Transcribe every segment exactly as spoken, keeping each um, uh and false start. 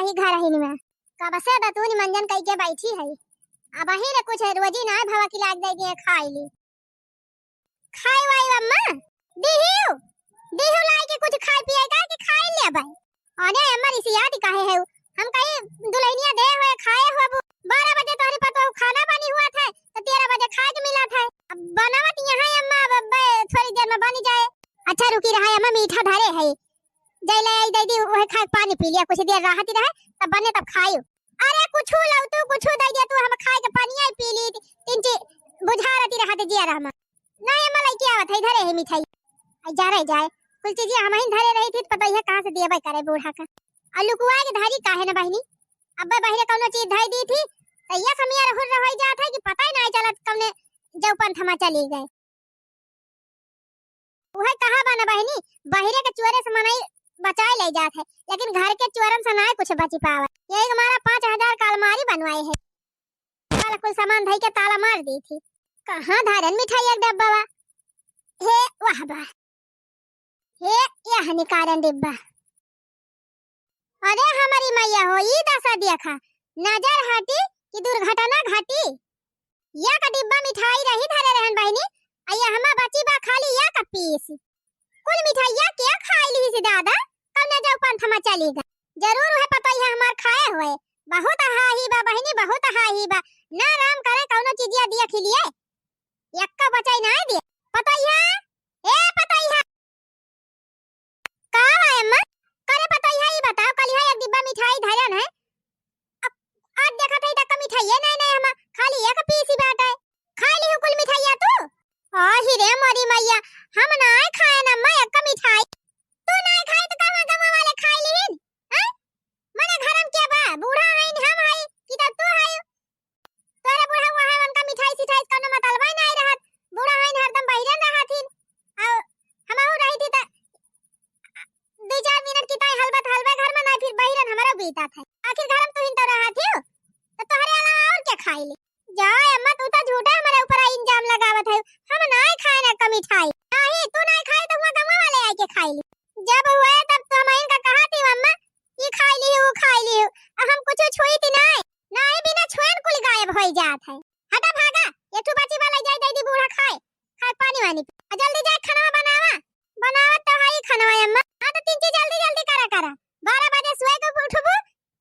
ही घर ही में। कब से दतून मंजन कई के बैठी है। अब ही रे कुछ रोजी ना भवा की लाग जाएगी, खाई ली। खाई वाई अम्मा, दिहियो, दिहियो लाई के कुछ खाए पिए का कि खाई ले भाई। अरे अम्मा रिसियात काहे है? हम कही दुल्हनिया दे हुए खाए हो, अब बारह बजे तोहरे पतोह खाना बनी हुआ था, तो तेरह बजे खाए के मिला था। अब बनावत यहाँ है अम्मा, अब, अब थोड़ी देर में बनी जाए। अच्छा रुकी रहा है अम्मा, मीठा धरे है, जय ले आई दे दी, वह खाए पानी पी लिया, कुछ देर राहत रहे, तब बने तब खाई। अरे कुछ लाओ तू, कुछ दे दिया तू, हम खाए के पानी आई पी ली, तीन चीज बुझा रहती रहा दे जिया रहमा। नहीं अम्मा लइके आवत है, इधर है मिठाई। आई जा रहे जाए, कुल चीजें हम ही धरे रही थी, तो पता ही है कहाँ से दिया करे बूढ़ा का। और लुकुआ के धरी काहे ना बहिनी, अब बहिरे कौनो चीज धई दी थी, तो ये समिया हुर रह जात है कि पता ही नहीं चलत कौने जौ पंथ में चली गए। उहे कहा बा ना बहिनी, बहिरे के चोरे से मनई बचाए ले जात है, लेकिन घर के चोरन से नाय कुछ बची पावे। यही के मारा पाँच हजार का अलमारी बनवाए है। कल कुल सामान धई के ताला मार दी थी। कहाँ धरन मिठाई एक डब्बा बा? हे वाह बा, हे यह निकारन डिब्बा। अरे हमारी मैया हो, ई दशा देखा, नजर हटी कि दुर्घटना घटी। या का डिब्बा मिठाई रही धरे रहन बहिनी, आ या हमा बची बा खाली या का पीस। कुल मिठाइया के खाई ली से दादा, कौन जाऊ पंथ में चली गा। जरूर है पतोहिया हमार खाए हुए। बहुत हाही बा बहिनी, बहुत हाही बा। ना राम करे कौनो चीजिया दिया खिलिए। यक्का बचाई ना दिए। पतोहिया, ए पतोहिया। का बा अम्मा? करे पतोहिया, ई बताओ, कलिहा एक डिब्बा मिठाई धरन है, अब आज देखत है तक मिठाइये नहीं, नहीं, हम खाली एक पीस ही बाटे। खाई लिहू कुल मिठाइया तू? ओ ही रे मोरी मैया, हम नाय खाए ना अम्मा एक मिठाई। तू नाय खाए तो कहवा गमा वाले खाई लिहिन? हैं? मने घर में के बा? बूढ़ा हईन हम हई कि तब तू हई? तोरे बूढ़ा हुआ है, उनका मिठाई सिठाई से कौनो मतलबा ही नहीं रहत। बूढ़ा हईन हरदम बहिरन रहत हिन। और हमहू रही थी त दो चार मिनट की ताई हलबत हलबे घर में नहीं, फिर बहिरन हमारा बीता था। आखिर घर में तू ही तो रहत हियो, तो तोहरे अलावा और क्या खाई ले? जा अम्मा, तू तो झूठा हमारे ऊपर इल्जाम लगावत है। हम नाय खाए ना का मिठाई। नहीं, तू नाय खाए तो हुआ गंवा वाले आके खाई ली। जब हुए तब तो हम इनका कहा थी अम्मा, ये खाई ली, वो खाई ली, अब हम कुछ छुई थी नहीं। नहीं, बिना छुएन कुल गायब होई जात है। हटा भागा, ये ठू बची वाला जाई दे दी बूढ़ा खाए, खाए पानी वानी पी। आ जल्दी जाए खाना बनावा, बनावत तो है ही खाना अम्मा। हाँ तो तीन चीज जल्दी जल्दी करा करा, बारह बजे सोए के उठबू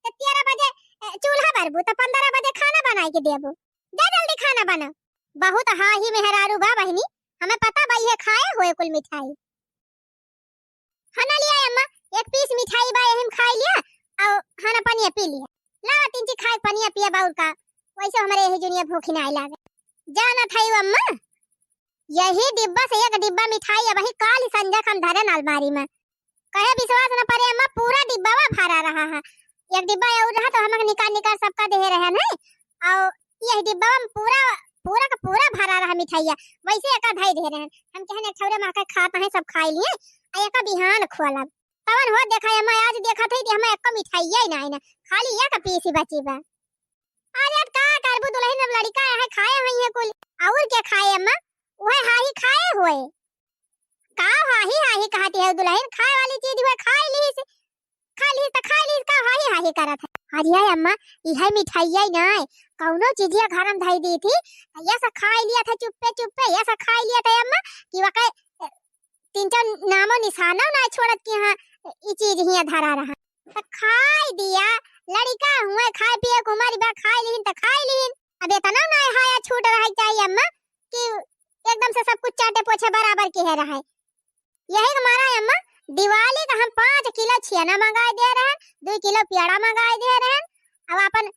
तो तेरह बजे, ए, चूल्हा बरबू तो पन्द्रह बजे खाना बनाई के देबू। जा जल्दी खाना बना। बहुत हाही मेहरारू बा बहिनी, हमें पता बा ये खाए हुए कुल मिठाई। खाना लिया अम्मा, एक पीस मिठाई बा, यही में खाई लिया, और खाना पनिया पी लिया। लावा तीन चीज खाए पनिया पिया बाउर का, वैसे हमारे यही जुनिया भूखी ना लागे। जाना था यू अम्मा, यही डिब्बा से एक डिब्बा मिठाई अब ही काल ही संझा खन धरन अलमारी में। कहे विश्वास न परे अम्मा, पूरा डिब्बा भरा रहा है। एक डिब्बा और रहा तो हम निकाल निकाल सबका दे रहे हैं, और यह डिब्बा में पूरा, पूरा का पूरा भरा रहा मिठाइया, वैसे एका धई दे रहे हैं। हम कहन एक ठौरे माँ के खात हैं, सब खाई लिए, आ एका बिहान खोलब। तवन हो देखा अम्मा, आज देखा थे कि हम एक मिठाइया ही ना है ना, खाली एक पीस ही बची बा। अरे अब का करबू दुल्हन, अब लड़का है खाए हुई है कुल, और क्या खाए अम्मा, वह हाही खाए हुए। का हाही हाही कहती है दुल्हन, खाए वाली चीज हुए खाई लीस, खा लीस त खाई लीस, का हाही हाही करत है। अरे अम्मा, इहे मिठाइया ही ना है, कौनो चीजिया घर में धई दी थी, ये सब खाई लिया था चुप्पे चुप्पे, ये सब खाई लिया था अम्मा, कि वके तीन चार नामो निशानो ना छोड़त कि हाँ, ई चीज हियाँ धरा रहा। त खाई दिया, लड़िका हुए, खाए पिए के उमर बा, खाई लिहिन त खाई लिहिन। अब इतना ना हाया छूट रहे चाहिए अम्मा कि एकदम से सब कुछ चाटे पोछे बराबर के है रहे। यही के मारा अम्मा, दिवाली का हम पाँच किलो छियाना मंगाए दे रहे, दो किलो पेड़ा मंगाए दे रहे। अब अपन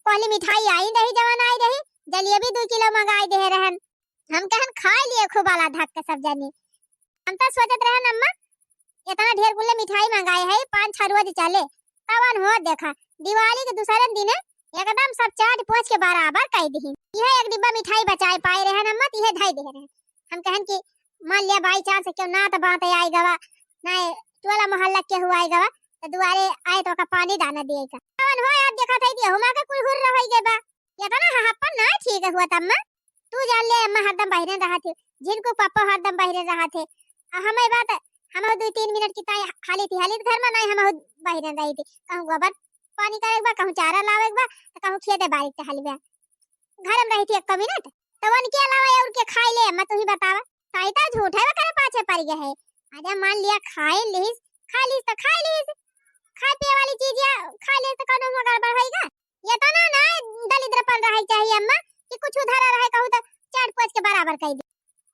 पहली मिठाई आई रही, जवन आई रही, जलेबी दो किलो मंगाए दे रहे। हम कहन खाई लिए खूब आला धक के सब जनी। हम तो सोचत रहन अम्मा, इतना ढेर कुल्ले मिठाई मंगाए है, पाँच छह रोज चले। तवन हो देखा, दिवाली के दूसरे दिन एकदम सब चाट पोछ के बराबर कर दिहिन। यह एक डिब्बा मिठाई बचाए पाए रहन अम्मा, तो यह धई दे रहन। हम कहन कि मान लिया by chance क्यों ना तो बात आए गवा, ना टोला मोहल्ला के हुआ आए गवा, तो दुआरे आए तो का पानी दाना दिए का। तवन हो यार देखा था, दिया हुमा के कुल हुर रह गए बा। इतना हहप्पन ना ठीक हुआ तम्मा। तू जान ले अम्मा हरदम बहिरन रहत है, जिनको पापा हरदम बहिरन रहत है। आ हमें बात, हम दो तीन मिनट की ताई हाली थी, हाली घर में नहीं, हम बहिरन रही थी। कहूँ गोबर पानी करे के बा, कहूँ चारा लावे के बा, त कहूँ खेते बारी टहलबे। घर में रही थी एक मिनट, त उनके अलावा और के खाई ले, अम्मा तू ही बतावा। ताई तो झूठे वा करे पाछे पड़ गए है। अरे मान लिया खाए लीस, खा लीस त खा लीस, खाए पिए वाली चीज या खा लीस त कौनो हुआ गड़बड़ होइगा? ये तो ना, ना दलिद्रपन रहे चाहिए अम्मा कि कुछ उधारा रहे कहू तो चाट पोच के बराबर कर दी।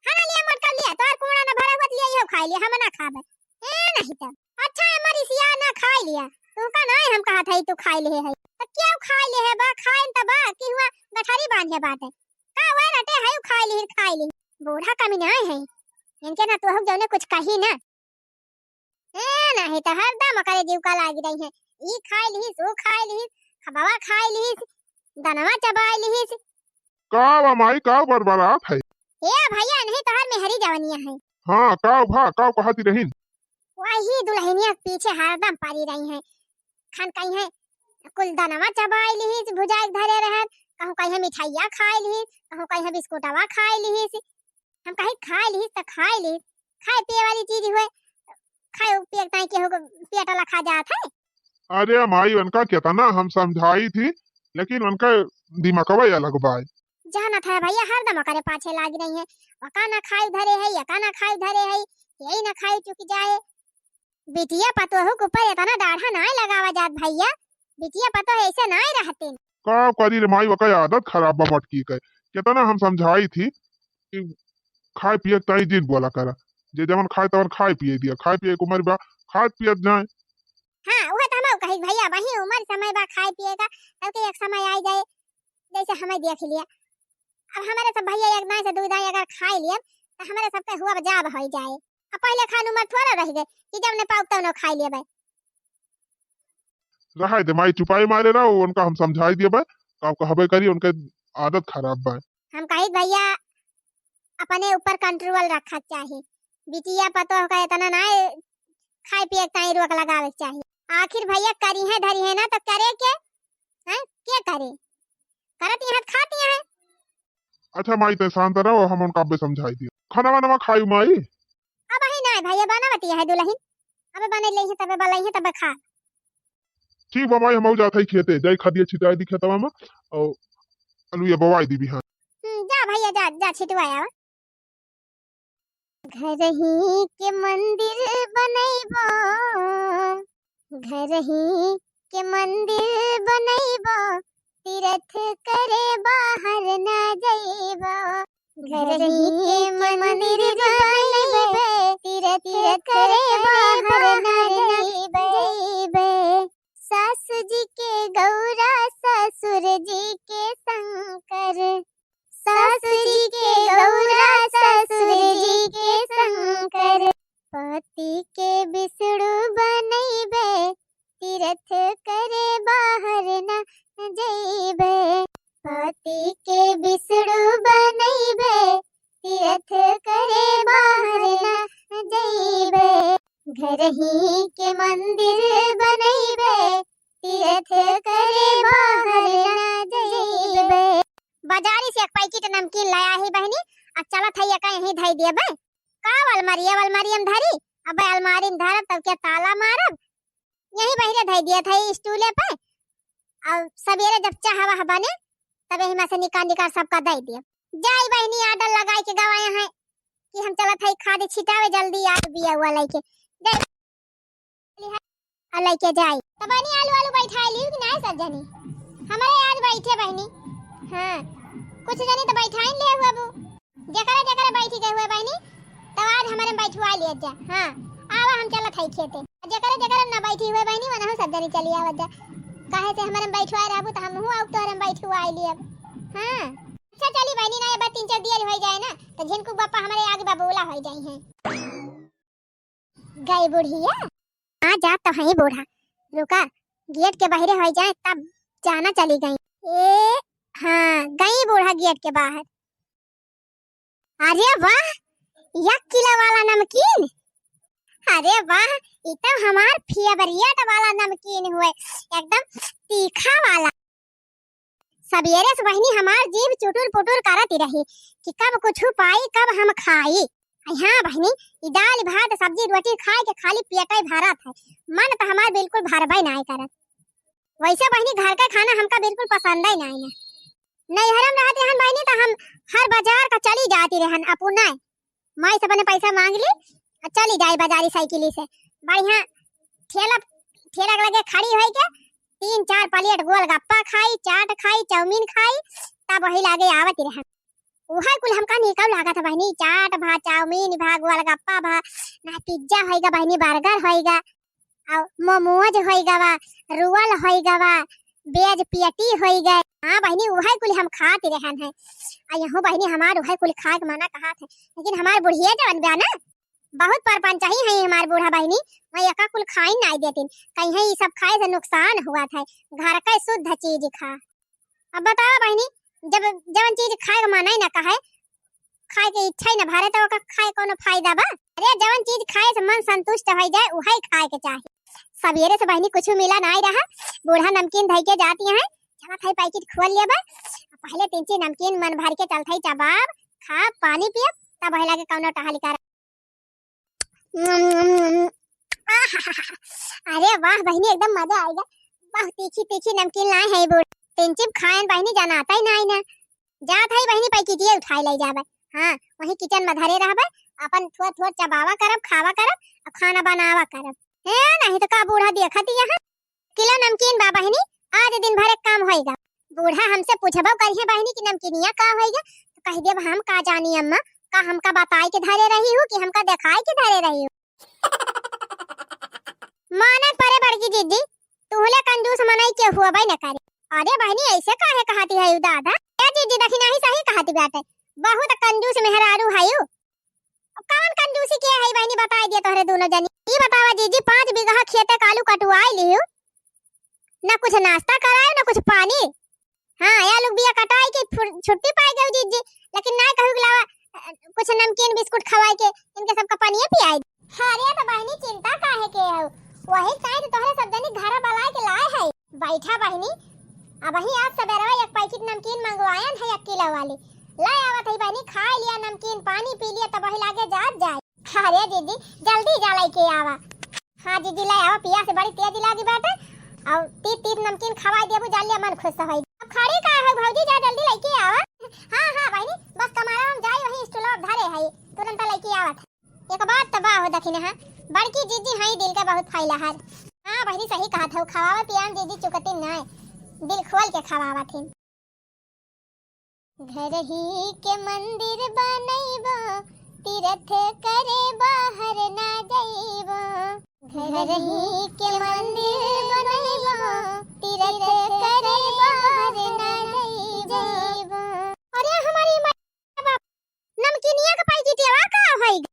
खाना लिया मोटका लिया, तोर कोड़ा ना भरा हुआ लिया, यो खाई लिया, हम ना खाबे। ए नहीं तो। अच्छा अम्मा रिसिया ना खाई लिया, तू का नहीं हम कहा था तू खाई ले है। तो क्यों खाई ले है बा, खाए त बा कि हुआ गठारी बांधे बाटे। का हुआ रटे है खाई ली, खाई ली। बूढ़ा कमी नहीं है, इनके ना तो हो जौने कुछ कही ना। ए, नहीं तो हरदम ओकरे जीव का लागी रही है। ई खाए लिहिस, ऊ खाए लिहिस, खबवा खाए लिहिस, दनवा चबाए लिहिस। का बा माई, का बरबरात है? ए भैया, नहीं तोहर मेहरी जवनिया है। हाँ, का भा, का कहती रहीन? वही दुल्हनिया के पीछे हरदम पड़ी रही है। खान कहीं है, कुल दनवा चबाए लिहिस, भुजाए के धरे रहन, कहूँ कहीं मिठाइया खाए लिहिस, कहूँ कहीं बिस्कुटवा खाए लिहिस। हम कही खाए लिहिस त खाए लिहिस, खाए पिए वाली चीज हुए, खाए पिए ताई केहू के पेट वाला खा जात है। अरे माई, उनका कितना हम समझाई थी, लेकिन उनका दिमागवा अलग बाय। जानत है भैया, हरदम ओकरे पाछे लागी रही है, ओका ना खाए धरे है, यका ना खाए धरे है, यही ना खाए चुक जाए। बिटिया पतोहू के ऊपर इतना डाढ़ा नाय लगावा जात भैया, बिटिया पतोह ऐसे नाय रहतीन। का करी रे माई, ओकर आदत खराब बा मटकी के। केतना हम समझाई थी कि खाए पिए के ताई जिन बोला करा, जे जवन खाए तवन खाए पिए दिया, खाए पिए के उम्र बा, खात पियत जाए। हाँ, उहे तो हम कही भैया, वही उम्र समय बा खाए पिए का, तब के एक समय आई जाए, जैसे हमें देख लिया। अब हमारे सब भैया एक दाएं से दू दाएं अगर खाए लिए, तो हमारे सबके हुआ जाब हो जाए। अब पहले खान उम्र थोड़ा रह गए कि जब न पाउब तब न खाए लिए भाई। रहाई दे माई, चुपाई मारे रहो, उनका हम समझाई दिए बा, का कहबे करी, उनके आदत खराब बा। हम कही भैया, अपने ऊपर कंट्रोल रखा चाही, बिटिया पतोह का इतना ना खाए पिए के ताई रोक लगावे के चाही। आखिर भैया करी है धरी है ना तो करे के, हैं? के करे? करत यहाँ खाती हैं। अच्छा माई, तै शांत रहो, हम उनका अब्बे समझाई दियो। खाना वाना खाई माई? अब ही ना भैया, बनावती है दुल्हन, अबे बने ले है तबे बलाई है तबे खा। ठीक बा माई, हम जात है खेते, जाई खदिया छिटाई दी खेतवा में, और अलुया बवाई दी बिहान। हम्म, जा भैया जा, जा छिटवाया। घरही के मंदिर बनैबो, घरही के मंदिर बनैबो, तीरथ करे बाहर ना जइबो। घरही के मंदिर बनैबे, तीरथ करे बाहर ना जइबे। सासु जी के गौरा, ससुर जी के शंकर, सासु जी के गौरा, ससुर जी के शंकर। पति के विष्णु बनैबे, तीरथ करे बाहर न जइबे। पति के विष्णु बनैबे, तीरथ करे बाहर न जइबे। घरही के मंदिर बनैबे, तीरथ करे बाहर ना जइबे। बाजारी से एक पैकेट नमकीन लाया ही बहनी, आ चलत है एका यहीं धई देबे। का अलमारी, अलमारी में धरी? अबे अलमारी में धरब तब के ताला मारब, यहीं बहिरे धई दिया था स्टूले पे। और सवेरे जब चाह वाह बने तब यही में से निकाल निकाल सबका दे दिया। जाई बहनी ऑर्डर लगाई के गवाए हैं कि हम चलत है खाद छिटावे, जल्दी आलू बिया हुआ लेके जाई। आ लेके जाई। तब बहनी आलू आलू बैठाई ली कि नहीं सब जनी? हमारे आज बैठे बहनी। हाँ, कुछ जनी तो बैठाई ले हुआ बू। जकरे जकरे बैठी गए हुए बहनी, तब आज हमारे में बैठवा लिया जा। हाँ, आवा हम चलत है खेते। जकरे जकरे ना बैठी हुए बहनी, वनहु सब जनी चली आवत जा। काहे से हमारे में बैठवाए रहबू तो हमहू आउब तोहरे में बैठवाए लियब। हाँ, अच्छा चली बहनी ना, ये बात तीन चार दिया हो जाए ना, तो झिनकू बापा हमारे आगे बबूला हो जाई हैं। गई बुढ़िया। हाँ, जा तो है बूढ़ा। रुका, गेट के बाहरे हो जाए तब जाना चली गई। ए, हाँ, गई बूढ़ा गेट के बाहर। अरे वाह, एक किलो वाला नमकीन। अरे वाह, ई तो हमार फेवरेट वाला नमकीन हुए, एकदम तीखा वाला। सबेरे से बहिनी हमार जीभ चुटुर पुटुर करत ही रही कि कब कुछ पाई, कब हम खाई। आ हाँ बहिनी, ई दाल भात सब्जी रोटी खाए के खाली पेटे भरत है, मन तो हमार बिल्कुल भरबे नाय करत। वैसे बहिनी घर का खाना हमका बिल्कुल पसंद ही नाहीं है। नैहर में रहत रहन बहिनी त हम हर बाजार का चली जाती रहन, अपने माई से अपने पैसा मांग ली, चली जाए बाजारी साइकिल से, बढ़िया ठेला, ठेला के लगे खड़ी होई के तीन चार प्लेट गोलगप्पा खाई, चाट खाई, चाउमीन खाई, तब वही लागे आवत रहन। उहै कुल हमका निकल लागत है बहिनी, चाट भा, चाउमीन भा, गोलगप्पा भा, ना पिज्जा होइगा बहिनी, बर्गर होइगा, और मोमोज होइगा बा, रोल होइगा बा, वेज पेटी होइगा। हाँ बहिनी, उहै कुल हम खात रहन है। आ यहूँ बहिनी हमार उहै कुल खाए के मना कहत है, लेकिन हमार बुढ़िया जवन बा ना, बहुत परपंच ही है हमार बूढ़ा बहिनी, वही एका कुल खाई नाहीं देतिन, कहीं ई सब खाए से नुकसान हुआ था, घर का शुद्ध चीज खा। अब बतावा बहिनी, जब जवन चीज खाए के मन ही ना कहे, खाए के इच्छा ही ना भरे, तो ओका खाए कोनो फायदा बा? अरे, जवन चीज खाए से मन संतुष्ट हो जाए, उहे खाए के चाही। सवेरे से बहिनी कुछ मिला नाहीं रहा, बूढ़ा नमकीन धई के जाती हैं, चला था पैकेट खोल लेबा, पहले तीन चीज नमकीन मन भर के चलत है, चबाब, खाब, पानी पियब, तब वही लागे कौनो टहल कर। अरे वाह बहिनी, एकदम मजा आइगा। बहुत तीखी तीखी नमकीन लाए हैं बूढ़ा। तीन चिप खाएन बहिनी, जनात ही नाहीं ना। जात है बहिनी, पैकेटिया उठाए ले जाबे। हाँ, वही किचन में धरे रहबे, अपन थोड़ थोड़ चबावा करब, खावा करब, और खाना बनावा करब। है नाहीं तो का बूढ़ा देखत ही यहाँ। किलो नमकीन बा बहिनी, आज दिन भर एक काम होइगा। बूढ़ा हमसे पूछबो करिहे बहिनी कि नमकीनिया का होइगा, तो कह देब हम का जानी अम्मा, का हमका बताए के धरे रही हूँ कि हमका देखाए के धरे रही हूँ। मानत परे बड़की जीजी, तुहले कंजूस मनई के हुआ न करे। अरे बहिनी, ऐसे काहे कहती है यू दादा? ए जीजी, देखी नाहीं सही कहती बाटे, बहुत कंजूस मेहरारू है यू। कौन कंजूसी के है बहिनी, बताई दिया तोहरे दोनों जनी। ई बतावा जीजी, पाँच बीघा खेते कालू कटुआई लिहू, ना कुछ नाश्ता कराए, ना कुछ पानी। हाँ, या लोग बिया कटाई के फुर-, छुट्टी पाई गई जीजी, लेकिन ना कहू के लावा, अ, कुछ नमकीन बिस्कुट खवाई के इनके सबका पानिये पियाई। अरे तो बहिनी, चिंता काहे के हो, वही काहे तो तोहरे सब जनी घर बलाए के लाए है। बैठा बहिनी, अबही आज सबेरवा एक पैकेट नमकीन मंगवायन है एक किलो वाली। ले आवत है बहिनी, खाई लिया नमकीन, पानी पी लिया, तब वही लागे जात जाए। अरे दीदी, जल्दी जा लेके आवा। हाँ दीदी, ले आवा, पियास बड़ी तेज लागी बाटे। और तीत तीत नमकीन खवाई देबू, जा लिया, मन खुश होई। अब खड़ी का है भौजी, जा जल्दी लेके आवा। हाँ हाँ बहिनी, बस कमरा हम जाई, वही स्टूल धरे है, तुरंत लेके आवत। एक बात त बा हो दखिनहा, बड़की जीजी हई दिल के बहुत फैला हर। हाँ बहिनी सही कहत हौ, खवावत पियान जीजी चुकती नाय, दिल खोल के खवावत हिन। घर ही के मंदिर बनैबो, तीरथ करे बाहर ना जइबो। घर ही के मंदिर बनैबो, तीरथ करे बाहर ना जइबो। अरे हमारी माई बाप, नमकीनिया के पैकेटिया का होई?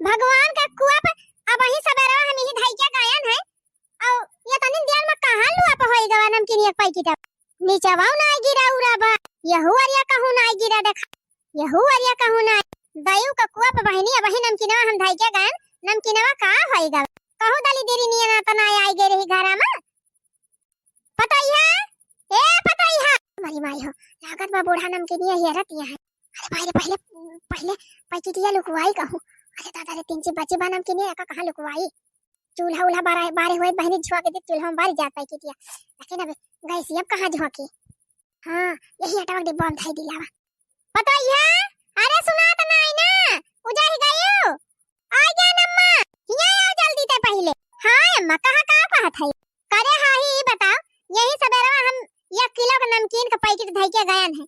भगवान का कुआ पे अबही सबेरवा हम यही धई के गयन है, और ये तनी देर में कहाँ लुआ पे होई गवा नमकीनिया के पैकेट? नीचवा ना गिरा उरा बा, यहू अरिया कहूँ ना गिरा देखा, यहू अरिया कहूँ ना। दयू का कुआ पे बहिनी अबही नमकीनवा हम धई के गयन, नमकीनवा का होई गवा? कहूँ दली देरी नियन त ना आई गई रही घरा में। पतोहिया, ए पतोहिया। मरी माई हो, लागत बा बूढ़ा नमकीनिया हेरत यहाँ है। अरे भाई रे, पहले, पहले पैकेटिया लुकवाई कहूँ। अरे दादा रे, तीन ची बची बा नमकीनिया, एका कहाँ लुकवाई? चूल्हा उल्हा बारे, बारे हुए बहिनी झोंक दे, चूल्हा में बारी जात पैकेटिया। लेकिन अब गैस अब कहाँ झोंकी? हाँ, यही अटवा के डिब्बा में धई दिलावा। पतोहिया, अरे सुनात नाई ना, उजाही गयू? आ गया अम्मा, हिया आओ जल्दी ते पहले। हाँ अम्मा, कहा का कहत है? करे हाँ ही, ई बताओ, यही सबेरवा हम एक किलो के नमकीन का पैकेट धई के गयन है।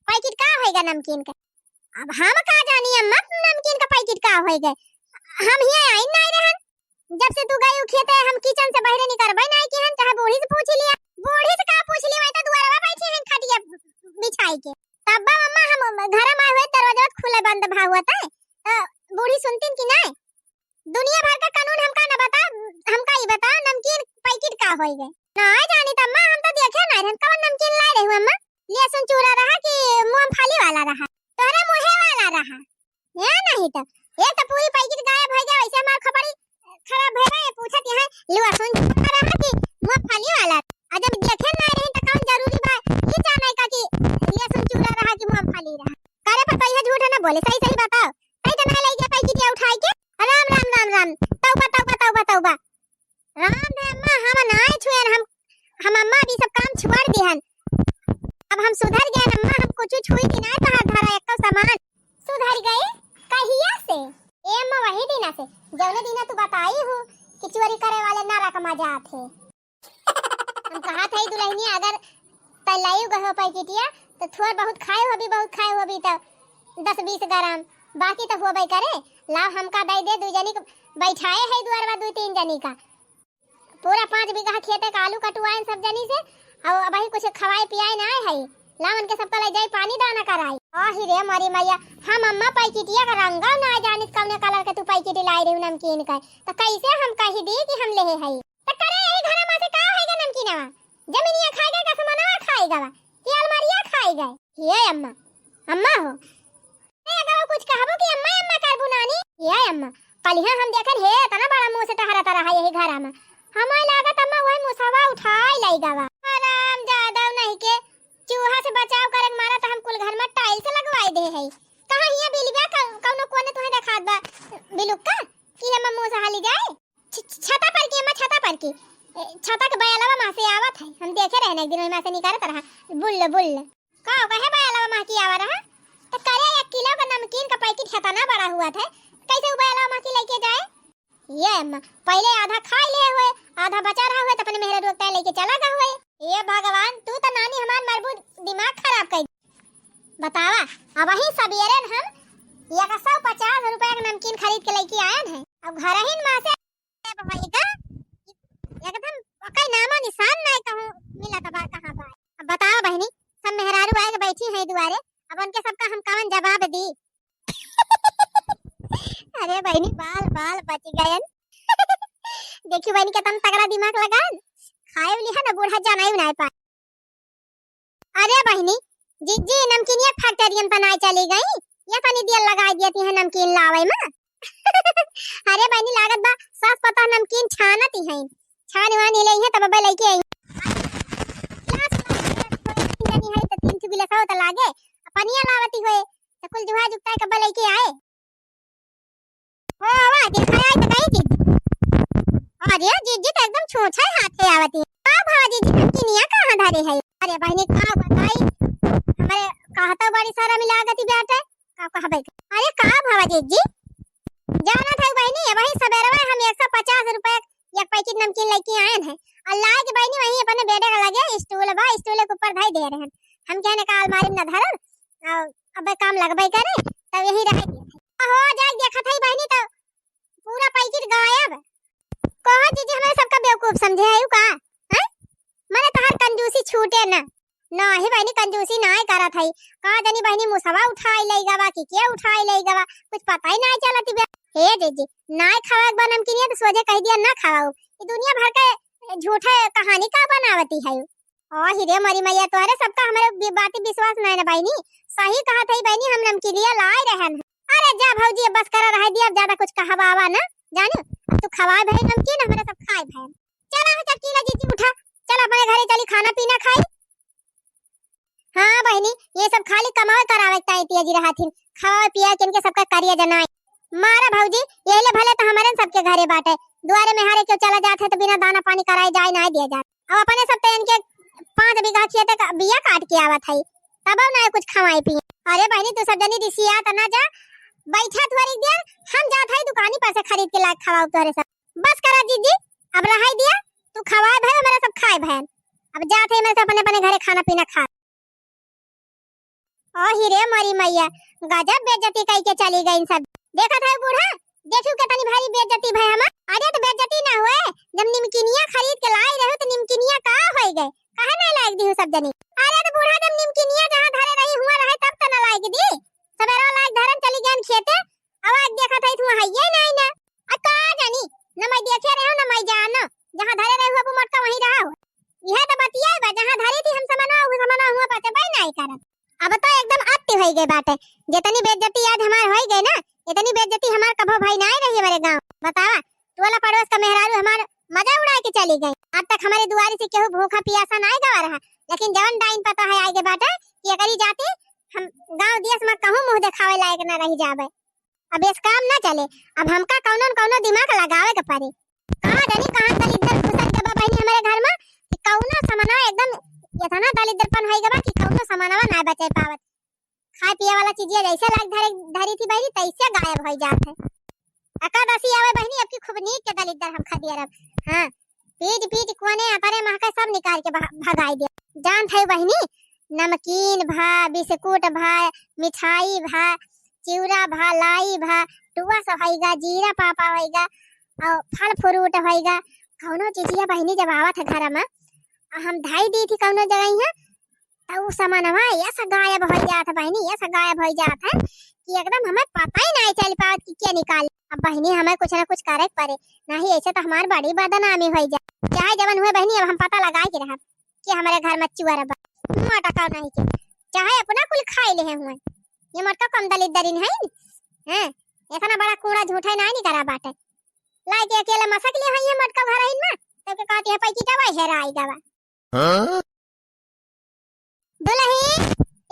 पैकेट का होएगा नमकीन का? अब हम का जानी अम्मा, नमकीन का पैकेट का होएगा? हम हिया आई नाई रहन। जब से तू गई खेते, हम किचन से बहरे निकरबे नाई की हन, चाहे बूढ़ी से पूछ लिया। बूढ़ी से का पूछ लिया, वही तो दुआरवा बैठी हन खटिया बिछाई के। तब अम्मा हम घर में आए हुए दरवाजा खुले बंद भा हुआ था, तो बूढ़ी सुनतीन कि नाई? दुनिया भर का कानून हमका न बता, हमका ही बता, नमकीन पैकेट का होई गए? नाई जानी त अम्मा, हम तो देखे नाई रहन, कौन नमकीन लाए रहू अम्मा? लहसुन चूरा रहा कि मूंगफली वाला रहा? तोहरे मुँहे वाला रहा। है नहीं तो, एक तो पूरी पैकेट गायब हो गया, वैसे हमार खोपड़ी खराब भइल बा, ये पूछत यहाँ लहसुन चूरा रहा कि मूंगफली वाला। आ जब देखे ना रही तो कौन जरूरी बा ये जाने का कि लहसुन चूरा रहा कि मूंगफली रहा। करे पर तो यह झूठ है ना बोले, सही सही बताओ। सही तो नहीं लई गया पैकेटिया उठाई के। राम राम राम राम, तौबा तौबा तौबा तौबा। राम रे अम्मा, हम नाय छुएन, हम, हम अम्मा सुधर गए अम्मा, हम कुछ छुई थी ना तोहार धरा एक्को सामान। सुधर गए? कहिया से? ए अम्मा, वही दिना से, जौने दिना तू बताई हूँ कि चोरी करे वाले नरक मा जात है। हम कहा था दुल्हनिया, अगर तै लाई गए हो पैकेटिया, तो थोड़ बहुत खाए होबी, बहुत खाए होबी तो दस बीस ग्राम, बाकी तो होबे करे। लाओ हमका दे दे, दू जनी के बैठाए है दुआरवा, दू तीन जनी का। पूरा पाँच बीघा खेते का आलू कटुआइन सब जनी से, और अबही कुछ खवाए पियाए ना आए है। लाओ उनके सबका ले जाई पानी दाना कराई। आही रे मोरी मैया, हम अम्मा पैकेटिया का रंगा ना जानित कौने कलर के तू पैकेट लाई रही नमकीन का, तो कैसे हम कही दी कि हम लेहे हई? त करे यही घरा मा से का होइगा नमकीनवा? जमीनिया खाइगा का समनवा खाइगा बा? कि अलमारिया खाइगा? हे अम्मा, अम्मा हो। ए, अगर वो कुछ कहबो कि अम्मा, अम्मा करबू नानी? हे अम्मा, कलिहा हम देखन हे, इतना बड़ा मुँह से टहरा तरह है यही घरा मा। हमार लागत अम्मा वही मुसवा उठाई लइगा बा। आराम जादा नहीं के, चूहा से बचाव करे के मारा तो हम कुल घर मा टाइल्स लगवाई दे है। कहाँ हिया बिलवा क-, कौनो कोने तुहे देखात बा बिलुक्का कि हम मुँह से हाली जाए? छ-, छ-, छता पर की अम्मा, छता पर की। ए, छता के बयलवा मा से आवत है। हम देखे रहे ना एक दिन, वही मा से निकारत रहा। बुल्ल, बुल्ल। का कहे बयलवा मा की आवा रहा? तो करे एक किलो का नमकीन का पैकेट हेतना बड़ा हुआ था। कैसे वो बयलवा मा की लेके जाए? ये अम्मा, पहले आधा खाई ले हुए, आधा बचा रहा हुए, तो अपने मेहरा रोकता है लेके चला गया हुए। ये भगवान, तू तो नानी हमार मरबू दिमाग खराब कर। बतावा, अबही सबेरे न हम एक सौ पचास रुपया के नमकीन खरीद के लेके आयन है। अब घरहिन मा से भइगा, एकदम ओकर नामो निशान नाय कहूँ मिलत बा, कहाँ बा। अब बतावा बहिनी, सब मेहरारू आए के बैठी हैं दुआरे, अब उनके सबका हम कवन जवाब दी? अरे बहिनी, बाल बाल बच गयन। देखी बहिनी, केतना तगड़ा दिमाग लगान, खाए लिहा ना, बूढ़ा जाना ही ना पाए। अरे बहिनी, जिज्जी नमकीनिया फैक्ट्रियन त नाय चली गई, ये तनी देर लगाई दियत है नमकीन लावे मा। अरे बहिनी, लागत बा सास पतोह नमकीन छानत ही हैं, छान वान ही लई है तब अबे लेके आई। गिलास वाला है, कोई तीन जनी है तो तीन ठो गिलास हो तो लागे, पनिया लावती होए तो कुल जुहा जुगता है कब लेके आए। ओ, आवा, देखा आई तो गई जिज्जी। अरे, जिज्जी तो एकदम छूछे हाथे आवत है। का भवा जिज्जी, नमकीनिया कहाँ धरे है? अरे बहिनी, का बताई, हमारे कहता बड़ी सारा मिला गती बाटे, का कहबे। अरे का भवा जिज्जी, जाना था बहिनी, वही सबेरवा हम एक सौ पचास रुपए एक पैकेट नमकीन लेके आयन है, और लाए के बहिनी वहीं अपने बेटे का लगे स्टूल बा, स्टूल के ऊपर धई दे रहे हैं। हम कहने का अलमारी में न धरल, और अबे काम लगबे करे, तब यही रह गया। हो जाए, देखत है बहिनी, तो पूरा पैकेट गायब। कहो जिज्जी, हमारे सबका बेवकूफ समझे है का? हैं? मने तोहार कंजूसी छूटे ना। नाही बहिनी, कंजूसी नाही करत है। का जानी बहिनी, मुसवा उठाई लई गवा कि के उठाई लई गवा, कुछ पता ही नाही चलत बे। हे जिज्जी, नाही खावे के बा नमकीनिया तो सोझे कह दिया ना खावा। ई दुनिया भर के झूठे कहानी का बनावती है। ओ हिरे मोरी मैया, तोहरे सबका हमरे बि-, बाती विश्वास नाय ना बहिनी। सही कहत हई बहिनी, हम नमकीनिया लाए रहन। अरे जा भौजी, अब बस करा रहे दिया, अब ज्यादा कुछ कहवावा ना, जानी? अब तू खवाए भई नमकीन, हमरे सब खाए भई। चला हो चटकीला जिज्जी, उठा, चल अपने घरे चली, खाना पीना खाई। हाँ बहिनी, ये सब खाली कमावे करावे के ताई तिया जी रहथिन, खवावे पिया के इनके सबका करिया जनाई। मारा भौजी, यही ले भले तो हमारे न सबके घरे बाटे, दुआरे में हारे क्यों चला जात है तो बिना दाना पानी कराए जाए ना दिया जात। अब अपने सब तो इनके पाँच बीघा खेते का बिया काट के आवत है, तब ना कुछ खवाई पिए। अरे बहिनी, तू सब जनी रिसिया त ना जा, बैठा थोड़ी देर, हम जात है दुकानी पर से खरीद के ला के खवाओ तोहरे सब। बस करा जिज्जी, अब रहाई दिया, तू खवाए भय, मेरा सब खाए भय। अब जात है मेरे से अपने अपने घरे खाना पीना खा। ओ हिरे मोरी मैया, गजब बेइज्जती कई के चली गई सब। देखत है बूढ़ा, देखियो कितनी भारी बेइज्जती भय हमार। अरे तो बेइज्जती ना हुए, जब निमकिनिया खरीद के लाई रहे तो निमकिनिया का होई गए, काहे ना लायक दी सब जनी? अरे तो बूढ़ा, जब निमकिनिया जहाँ धरे रही हुआ रहे तब तो ना लायक दी, सबेरा लायक धरन चली गए खेते, अब आज देखत है तू हइये नहीं ना। आ का जानी, न मैं देखे रहे हो न मैं जानो, जहाँ धरे रहे हो वो मोटका वहीं रहा हो। यह तो बतिया बा, जहाँ धरी थी हम समनवा, वो समनवा हुआ पचबे नहीं करत। अब तो एकदम अति होई गए बाटे, जितनी बेइज्जती आज हमार होई गए ना, इतनी बेइज्जती हमार कभो भई नहीं रही हमारे गाँव। बतावा, टोला पड़ोस का मेहरारू हमार मजा उड़ा के चली गई। आज तक हमारे दुआरी से केहू भूखा पियासा नहीं गवा रहा, लेकिन जवन डाइन पता है आए के बाटे कि एकरी जाति हम गाँव देश में कहूँ मुँह देखावे लायक न रह जावे। अब इस काम ना चले, अब हमका कौनो न कौनो दिमाग लगावे के पड़े। कहाँ जानी कहाँ दलिद्दर घुसर के बा बहिनी हमारे घर में कि कौनो समनवा एकदम एतना दलिद्दरपन होइ गवा कि कउनो सामानवा नाहीं बचइ पावत। खाए पिए वाला चीजिया जइसे लाइके धरे, धरी थी बहिनी, तइसे गायब होइ जात है। एकादसी आवे बहिनी, अबकी खूब नीक के दलिद्दर हम खदियारब। हाँ, पीट पीट कोने अपरे महके सब निकाल के भा-, भगाइ दिया। जानत है बहिनी, नमकीन भा, बिस्कुट भा, मिठाई भा, चिउरा भा, लाई भा, टुआ सब होइगा, जीरा पापा होइगा, अउर फल फ्रूट होइगा, कउनो चीजिया बहिनी जब आवत है घर मा, अ हम धइ दी थी कउनो जगहिया, त उ सामानवा यस गायब होइ जात है बहिनी, यस गायब होइ जात है कि एकदम हमें पता ही नाहीं चल पावत कि के निकाल। अब बहिनी हमें कुछ न कुछ करे के परे, नाहीं अइसे त हमार बड़ी बदनामी होइ जाए। चाहे जवन हुए बहिनी, अब हम पता लगाइ के रहब कि हमरे घर मा चुअर बा, मोटका नाहीं के, चाहे अपना कुल खाइ लेहे हुए। ये मोटका कम दलिद्दरिन है, हैं? एतना बड़ा कूड़ा झूठा नाहीं निकरा बाटे। लाइके अकेले मसक लिए हैं ये मोटका घरहिन मा, तब के कहती है पैकिटवा हेराइ गवा। हाँ? दुलहिन,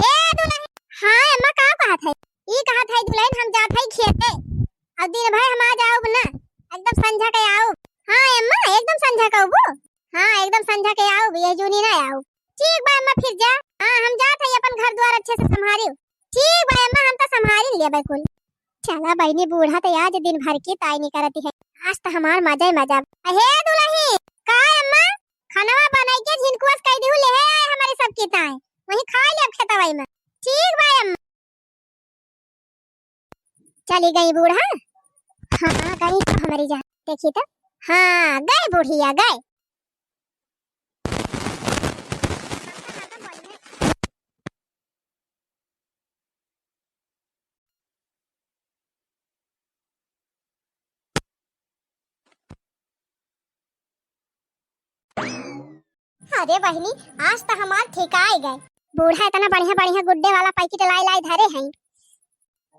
ए दुलहिन। हाँ अम्मा, का कहत है? ई कहत है दुलहिन, हम जात है खेते, अउर दिन भर हम आज आउब ना, एकदम संझा के आउब। हाँ अम्मा, एकदम संझा के आउबू? हाँ, एकदम संझा के आउब, ये जूनी ना आउब। ठीक बा अम्मा, फिर जा। हाँ, हम जात है अपन घर द्वार अच्छे से संभारियो। ठीक बा अम्मा, हम तो संभारी लेबे कुल। चला बहिनी, बूढ़ा त आज दिन भर की ताई निकरती है, आज त हमार मजा ही मजा। अहे दुलहिन, का अम्मा? खनवा बनाइ के झिनकुआ से कहि दिहु, लेहे आए हमरे सबकी ताई, वहीं खाइ लेब खेतवइ मा। ठीक बा अम्मा। चली गई बूढ़ा? हाँ, गई तो हमरी जान। देखी तो, हाँ, गए बुढ़िया, गए। अरे बहिनी, आज त हमार ठिकाइ गए। बूढ़ा एतना बढ़िया बढ़िया गुड्डे वाला पैकिट लाइ लाइ धरे हैं।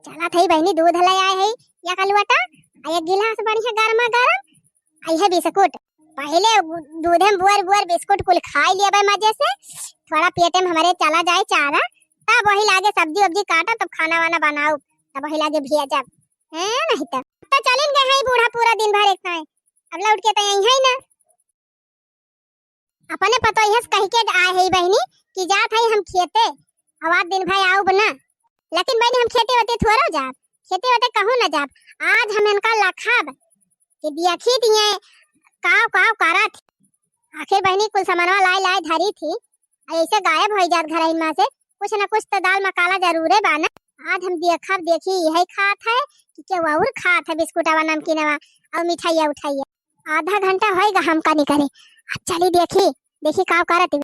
चलत है बहिनी, दूध लै आए है एक लोटा, अउ एक गिलास बढ़िया गरमा गरम, अउ इहे बिस्कुट। पहिले दूधे में बुअर बुअर बिस्कुट कुल खाइ लेबै मजे से, थोड़ा पेटे में हमरे चला जाए चारा, तब वही लागे सब्जी वब्जी काटा, तब खाना वाना बनाउब, तब वही लागे भेजब। हैं, नहीं तब तो चलिन गए हैं बूढ़ा पूरा दिन भर एक ताए, अब लौट के तो यहीं है ना। अपने पतोहिया से कहि के आए है बहिनी कि जात है हम खेते, अउ आज दिन भर आउब ना। लेकिन बहिनी हम खेते वेते थोड़ो जाब, खेते वेते कहूँ ना जाब। आज हम इनका लखब कि देखी दिए काव काव करत। आखिर बहिनी कुल सामानवा लाए लाए धरी थी, अउ ऐसे गायब होइ जात घरहिन मा से। कुछ ना कुछ तो दाल मा काला जरूरे बा ना। आज हम देखब, देखी यही खात है कि केहू और खात है बिस्कुटवा नमकीनवा अउ मिठाइया उठाइया। आधा घंटा होइगा हमका निकरे। अब चली देखी, देखी का करत ही।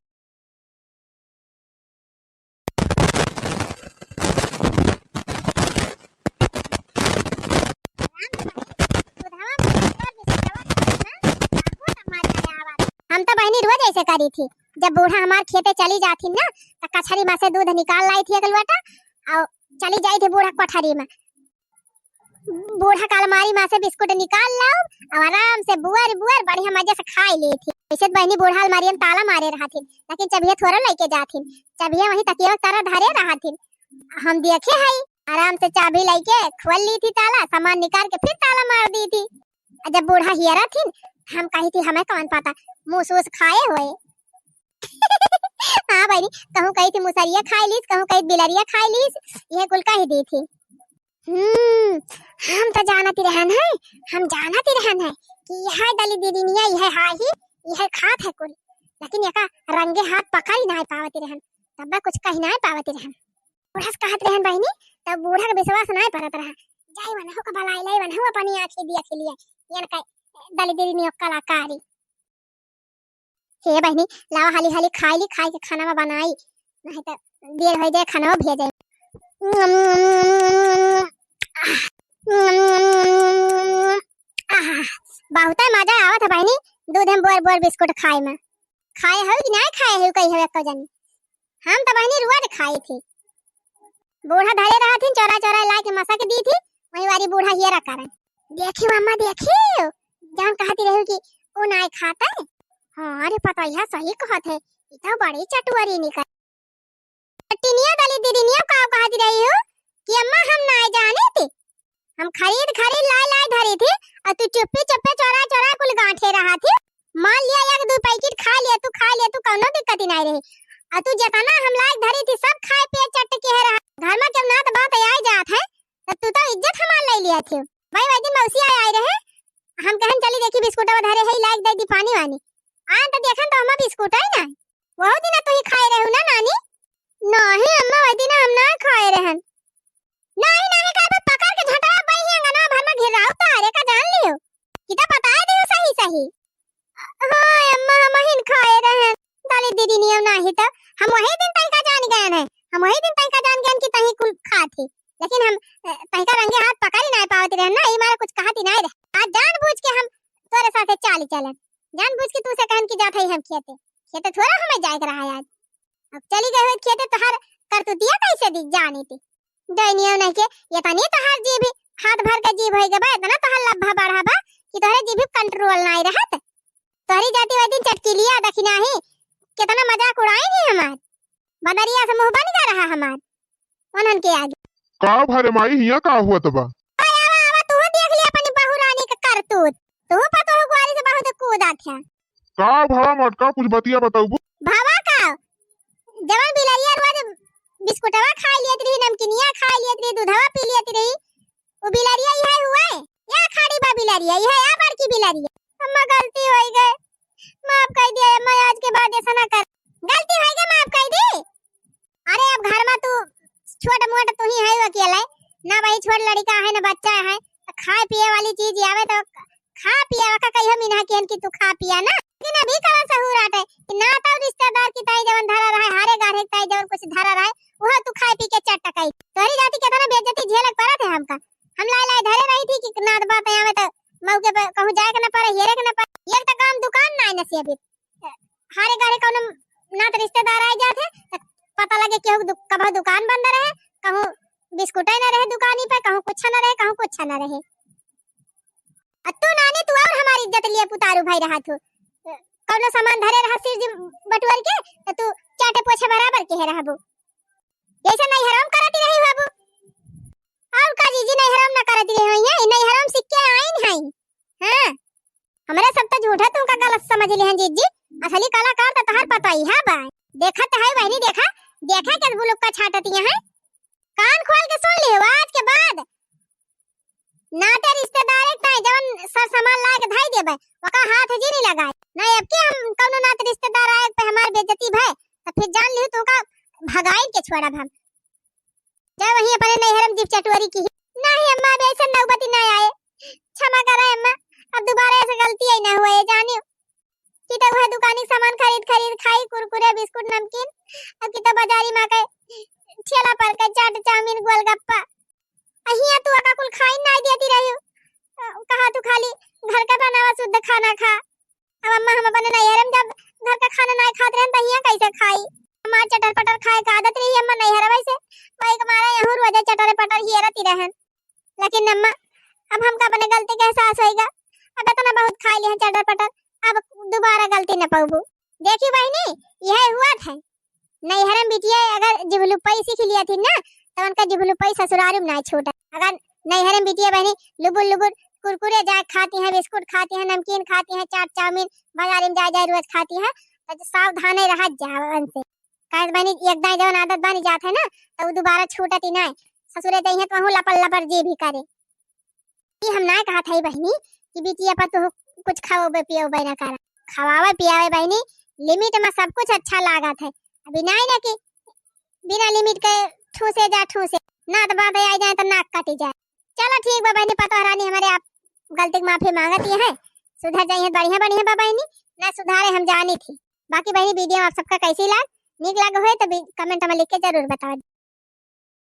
हम तो बहिनी रोज ऐसे करी थी, जब बूढ़ा हमार खेते चली जात ही ना, तो कछरी मा से दूध निकाल लाई थी एक लोटा, अउ चली जाई थी बूढ़ा कोठरी मा। बूढ़ा का अलमारी मा से बिस्कुट निकाल लाउब अउ आराम से बुअर बुअर बढ़िया मजे से खाइ ली थी। वैसे तो बहिनी बूढ़ा अलमारिया मा ताला मारे रहत ही, लेकिन चबिया थोड़ा लइके जात ही, चबिया वहीं तकिया के तरा धरे रहत ही। हम देखे हई, आराम से चाबी लइके खोल ली थी ताला, सामान निकाल के फिर ताला मार दी थी। अउ जब बूढ़ा हियरा थी, हम कही थी, हमें कौन पता, मूस ऊस खाए होए। हाँ बहिनी, कहूँ कही थी मुसरिया खाइ लीस, कहूँ कही बिलरिया खाइ लीस, यह कुल कहि दी थी। हम्म, हम तो जानत ही रहन है, हम जानत ही रहन है कि यह दलिद्दरिनिया, यह हाही, यह खात है कुल, लेकिन एका रंगे हाथ पकड़ी नाहीं पावत ही रहन, तब कुछ कही नाहीं पावत ही रहन। बूढ़ा से कहत रहन बहिनी, तब बूढ़ा के विश्वास नाहीं परत रहा। जाई वनहु का भलाई लाई, वनहु अपनी आँखी देख लिए, यन का दलिद्दरिनिया कलाकारी। हे बहिनी, लावा हाली हाली खाइ ली, खाइ के खाना मा बनाई, नाहीं तो देर होइ जाए, खाना मा भेजे। आह, बहुते मजा आवत है बहिनी, दूध में बोर बोर बिस्कुट खाए मा। खाए हउ कि नाहीं खाए हउ, कही हउ एको जनी। हम तो बहिनी रोज खाई थी। बूढ़ा धरे रहथिन, चोरा चोरा लाइके मसक दी थी, वही वारी बूढ़ा हियरा करन। देखियो अम्मा, देखियो, जौन कहती रही कि उ नाय खाते। हाँ रे, पतोहिया सही कहत है, ई तो बड़ी चटुअरी निकल। टिनिया वाली दीदिनिया का कहती रही हो कि अम्मा हम नाय जानी थी, हम खरीद खरीद लाए लाए धरी थी, और तू चुप्पी चुप्पे चोरा चोरा कुल गांठे रहा थी। मान लिया एक दो पैकेट खा लिया तू, खा लिया तू, कौनो दिक्कत ही नहीं रही। अउ तू जेतना हम लायक धरी थी, सब खाए पिए चट के है रहा। घर मा जब नात बात आई जात है, तब तू तो इज्जत हमार ले लिया थी। भाई, वही दिन मौसी आए, आए रहे, हम कहन चली देखी बिस्कुटवा धरे है, लायक दे दी पानी वानी। आन तो देखन तो हमार बिस्कुट है ना, वही दिन तू ही खाए रहू ना नानी। नहीं अम्मा, वही दिन हम ना खाए रहन। नहीं, नहीं, का बे पकड़ के झटवा पाई है, अंगना भर मा घेराव तारे का जान लियो। कि तो बताए दियो सही सही। हाँ अम्मा, हम हिन खाए रहन। दाली दीदी नियम नाही तो हम वही दिन तनिका जान गए हैं। हम वही दिन तनिका जान गए कि तही कुल खात ही। लेकिन हम, अ, तनिका रंगे हाथ पकड़ ही नहीं पावत रहन ना, ई मारे कुछ कहत ही नहीं रहे। आज जानबूझ के हम तोरे साथे चाली चलन। जानबूझ के तू से कहन कि जात है हम खेते। खेते थोड़ा हमें जाए के रहा आज। अब चली गए हुए खेते, तोहार करतूतिया कैसे दी जानी थी। डैनियो नहीं के, ये तनी तोहार जीभ, हाथ भर के जीभ होई गबा, इतना तोहार लब्भा बढ़ा बा कि तोहरे जीभ control नाई रहत। तोहरी जाति वही दिन चटकीलिया दखिना ही, कितना मजाक उड़ाई नहीं हमार। बदरिया से मुँह बन गया रहा हमार, उन्हन के आगे। का भरे माई, हिया का हुआ तबा? आवा, आवा, तू देख लिया अपनी बहू रानी के करतूत। तू पतोह गुआरी से बहुत कूदा था। का भवा मटका, कुछ बतिया बताउबू? भवा का? जवन बिलरिया रोज बिस्कुटवा खाई लियत रही, नमकीनिया खाई लियत रही, दूधवा पी लियत रही, वो बिलरिया इहे हुए? या खाड़ी बा बिलरिया, इहे या बड़की बिलरिया? अम्मा, गलती होई गए, माफ कर दिया अम्मा, आज के बाद ऐसा ना कर। गलती होई गए, माफ कर दी। अरे, अब घर मा तू छोट मोट तू ही है अकेले, ना वही छोट लड़का है, ना बच्चा है, तो खाए पिए वाली चीज आवे तो खा पिए का कहियो मिनहा किहन कि तू खा पिया ना। लेकिन अभी कवन सहूर आटे कि ना तो रिश्तेदार की ताई जवन धरा रहे, हारे गाढ़े की ताई जवन कुछ धरा रहे, वह तू खाए पी के चट टकाई। तोहरी जाति केतना बेइज्जती झेले के पड़त है हमका। हम लाई लाई धरे रही थी कि नात बात आवे तो मौके पे कहूँ जाए के ना पड़े, हेरे के ना पड़े। एक तो काम दुकान ना है नसीब। हारे गारे कौनो नात रिश्तेदार आए जात है, त पता लगे केहू दु-, कबहुँ दुकान बंद रहे, कहूँ बिस्कुटे न रहे दुकानी पे, कहूँ कुछ न रहे, कहूँ कुछ न रहे। आ तू नानी, तू और हमारी इज्जत लिए पुतारू भाई रहा तू। कौनो सामान धरे रहा सिर जी बटुअर के, त तू चाटे पोछे बराबर के है रहबू। जैसे नैहरम करती रही बाबू। और का जीजी, नैहरम न करती रही है, ये नैहरम सीख के आइन है। हाँ, हमरे सब तो झूठा तुमका गलत समझ लिहन जीजी। असली कलाकार तो तोहार पतोहिया बा। देखत है बहनी, देखा, देखा के बुलुक्का छाटत यहाँ। कान खोल के सुन लिहो, आज के बाद नाते रिश्तेदार एक ताई जवन सर सामान ला के धई देबे, ओका हाथ जी नहीं लगाए। ना अब के हम कौनो नाते रिश्तेदार आए पे हमार बेइज्जती भय, तो फिर जान लिहो तोका भगाइन के छोड़ब हम। जा वहीं अपने नैहरम जीभ चटोरी की। नहीं अम्मा, अब ऐसा नौबती ना आए। क्षमा करा अम्मा, अब दोबारा ऐसा गलती ही ना हुए, जानियो। कि तो वह दुकानी सामान खरीद खरीद खाई, कुरकुरे, बिस्कुट, नमकीन, अब कि तो बाजारी मा के ठेला पर के चाट, चाउमीन, गोलगप्पा। अहिया तू अका कुल खाई नाई देती रही। अ, कहा तू खाली घर का बनावा शुद्ध खाना खा। अब अम्मा हम अपने नैहर में जब घर का खाना नाई खात रहन, त हिया कैसे खाई? हमार चटर पटर खाए का आदत रही अम्मा नैहर वैसे, वही के मारे यहूँ रोजे चटर पटर हेरती रहन। लेकिन अम्मा, अब हमका अपने गलती के एहसास होइगा। अब इतना बहुत खाई लिहन चटर पटर, अब दोबारा गलती न पाउबू। देखी बहिनी, यह हुआ था। नैहरम बिटिया अगर जिभलुपई सीख लिया थी ना, तो उनका जिभलुपई ससुराल में ना छूटा। अगर नैहरम बिटिया बहिनी लुबुर लुबुर कुरकुरे जा खाती हैं, बिस्कुट खाती हैं, नमकीन खाती हैं, चाट चाउमीन बाजार में जा जा रोज खाती हैं, तो सावधान रहा जा उनसे। काहे से बहिनी, एक दाई जवन आदत बनी जात है ना, तो उ दोबारा छूटत ही ना। ससुरे जइहें तो वहूँ लपर लपर जी भी करे। ई हम ना कहत हई बहिनी कि बिटिया पर तू कुछ खवावे पियावे ना करा। खवावे पियावे बहिनी, limit में सब कुछ अच्छा लागत है। अभी नाई ना कि बिना limit के ठूसे जा ठूसे, नात बात आई जाए तो नाक कटी जाए। चलो ठीक बा बहिनी, पतोह रानी हमारे आप गलती के माफी मांगत ही है, सुधर जाइए, बढ़िया बढ़िया बा बहिनी, ना सुधारे हम जानी थी। बाकी बहिनी video आप सबका कैसी लाग, नीक लाग होए तो comment में लिख के जरूर बताओ।